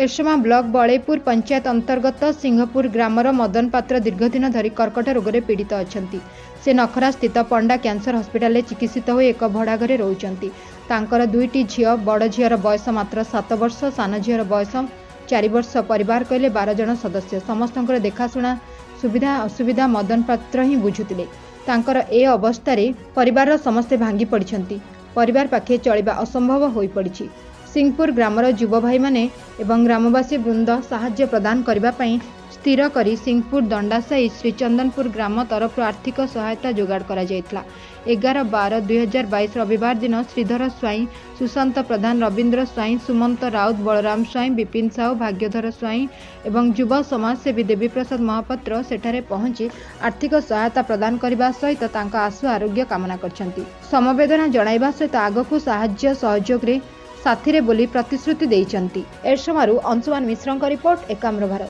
Erasama block Baleipur panchayat ଅନ୍ତର୍ଗତ ସିଂହପୁର ଗ୍ରାମର ମଦନ ପାତ୍ର ଦୀର୍ଘଦିନ ଧରି କର୍କଟ ରୋଗରେ ପୀଡ଼ିତ ଅଛନ୍ତି। ସେ ନଖରା ସ୍ଥିତ ପଣ୍ଡା କ୍ୟାନ୍ସର ହସ୍ପିଟାଲରେ ଚିକିତ୍ସିତ ହୋଇ ଏକ ଭଡ଼ା ଘରେ ରହୁଛନ୍ତି। ତାଙ୍କର ଦୁଇଟି ଝିଅ, ବଡ଼ ଝିଅର ବୟସ ମାତ୍ର 7 ବର୍ଷ, ସାନ ଝିଅର ବୟସ 4 ବର୍ଷ। ପରିବାର କହିଲେ 12 ଜଣ ସଦସ୍ୟ। ସମସ୍ତଙ୍କର ଦେଖାଶୁଣା, ସୁବିଧା ଅସୁବିଧା ମଦନ ପାତ୍ର ହିଁ ବୁଝୁଥିଲେ। ତାଙ୍କର ଏ ଅବସ୍ଥାରେ ପରିବାରର ସମସ୍ତେ ଭାଙ୍ଗି ପଡ଼ିଛନ୍ତି। ପରିବାର ପାଖେ ଚଳିବା ଅସମ୍ଭବ ହୋଇପଡ଼ିଛି। ସିଂହପୁର ଗ୍ରାମର ଯୁବଭାଇମାନେ ଏବଂ ଗ୍ରାମବାସୀ ବୃନ୍ଦ ସାହାଯ୍ୟ ପ୍ରଦାନ କରିବା ପାଇଁ ସ୍ଥିର କରି ସିଂହପୁର ଦଣ୍ଡାସାହି ଶ୍ରୀଚନ୍ଦନପୁର ଗ୍ରାମ ତରଫରୁ ଆର୍ଥିକ ସହାୟତା ଯୋଗାଡ଼ କରାଯାଇଥିଲା। 11/12/2022 ରବିବାର ଦିନ ଶ୍ରୀଧର ସ୍ୱାଇଁ, ସୁଶାନ୍ତ ପ୍ରଧାନ, ରବୀନ୍ଦ୍ର ସ୍ୱାଇଁ, ସୁମନ୍ତ ରାଉତ, ବଳରାମ ସ୍ୱାଇଁ, ବିପିନ ସାହୁ, ଭାଗ୍ୟଧର ସ୍ୱାଇଁ ଏବଂ ଯୁବ ସମାଜସେବୀ ଦେବୀପ୍ରସାଦ ମହାପାତ୍ର ସେଠାରେ ପହଞ୍ଚି ଆର୍ଥିକ ସହାୟତା ପ୍ରଦାନ କରିବା ସହିତ ତାଙ୍କ ଆଶୁ ଆରୋଗ୍ୟ କାମନା କରିଛନ୍ତି। ସମବେଦନା ଜଣାଇବା ସହିତ ଆଗକୁ ସାହାଯ୍ୟ ସହଯୋଗରେ ସାଥିରେ ବୋଲି ପ୍ରତିଶ୍ରୁତି ଦେଇଛନ୍ତି। ଏରସମାରୁ ଅଂଶୁମାନ ମିଶ୍ରଙ୍କ ରିପୋର୍ଟ, ଏକାମ୍ର ଭାରତ।